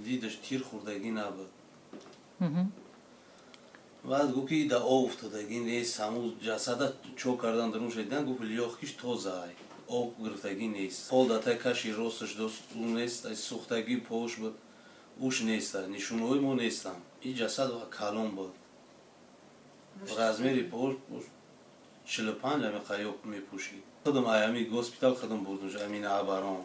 Дидаш тир хӯрдагӣ набуд. Баъд гуфт, ки да об уфтодагӣ нест. Ҳамун ҷасада чо кардан, дарунша дидан, гуфт, лёгкий ш тозаай, об гирифтагӣ нест. Пол датай каши росташ ӯ нест, сӯхтагӣ пош буд, уш нест, нишонаҳои мо нестам. Ин ҷасад калон буд, размери пош 45 ами қаёб мепӯшид. Худам аями госпитал худам бурдумш, амина абарон,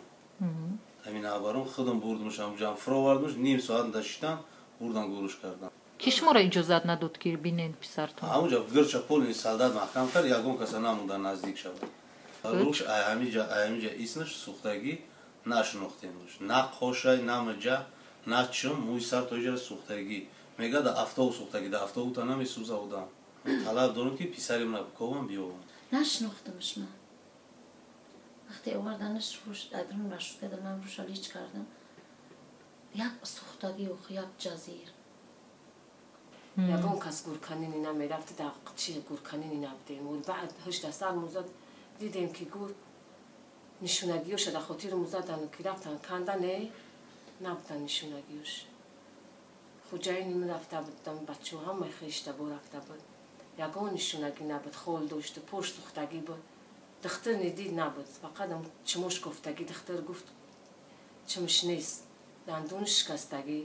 амина абарон худам бурдумш, ҳамҷам фуровардумш, ним соат дашитан бурдан, гуруш кардан. Ки шуморо иҷозат надод, ки бинед писартон? Ҳамунҷа гирча полный солдат маҳкам кард, ягон каса намонда наздик шавад. Руш аямиҷа иснаш сӯхтагӣ, нашинохтемш, на қошай, на миҷа, на чим, мӯи сар то иҷара сӯхтагӣ. Мега, да автобус сӯхтагӣ, да автобута намесӯза одам. Талаб дорам, ки писари мана биковам, биёвам. Нашинохтамш ман. Вақте оварданаш, руш адрун рашуд кардам, ман руша лич кардам, як сӯхтагӣ, як ҷазир. Ягон кас гурканини намерафт, чи гурканини набудем. Баъд 18 сал музад дидем, ки гур нишонагиёша дар хотири музадан, ки рафтан кандане, набудан нишонагиёш. Хуҷаини ман рафта будам, бачаҳо, ҳамаи хештабо рафта буд, ягон нишонагӣ набуд. Хол дошт, пош сӯхтагӣ буд. Духтур нидид, набуд, фақат чимош гуфтагӣ. Духтур гуфт, чимш нест, дандуни шикастагӣ,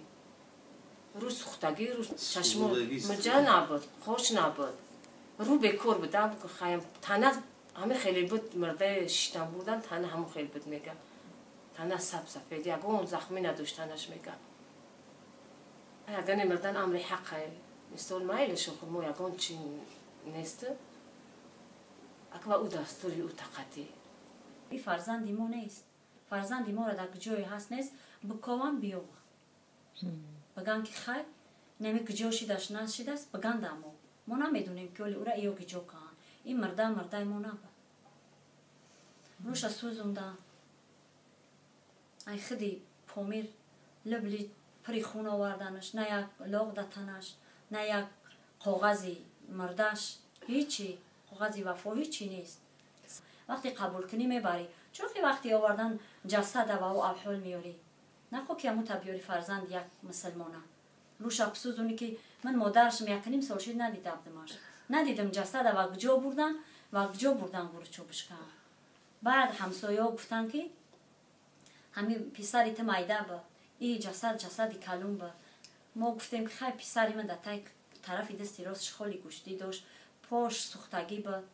рӯ сӯхтагӣ, рӯ чашмо, миҷа набуд, қош набуд, рӯ бекор буд. Тана ҳами хеле буд, мурдаи шиштан бурдан, тана ҳамон хел буд, мега, тана саб сафед, ягон захмӣ надошт танаш. Мега, ягане мурдан амри ҳаққе, мисол, майлаш, мо ягон чи нест, аква ӯ дастури ӯ тақатӣ. И фарзанди мо нест. Фарзанди моро дар ҷое ҳаст, нест, биковам, биёва, биган, ки хай нами куҷо шидаш, нашидааст, биганда. Мо намедонем, ки оли ура иё киҷо каанд. Ин мурда мурдаи мо набуд. Рӯша сӯзондан, ай хиди Помир либли пири хун оварданаш, на як лоғ да танаш, на як коғази мурдаш, ҳичи коғази вафо, ҳичи нест. Вақте қабул кунӣ, мебарӣ, чунки вақте овардан ҷасада ва ӯ авҳол меёрӣ, нахо ки амута биёри. Фарзанд як мусулмона рӯша псӯзонӣ, ки ман модарашм, якним сол шид, надида будамаш, надидам ҷасада. Ва куҷо бурдан, ва куҷо бурдан, гуручо бишкан. Баъд ҳамсояҳо гуфтанд, ки ҳами писари ту майда буд, и ҷасад ҷасади калун буд. Мо гуфтем, ки хай, писари ман дар тай тарафи дасти ростш холи гӯштӣ дошт, пош сӯхтагӣ буд.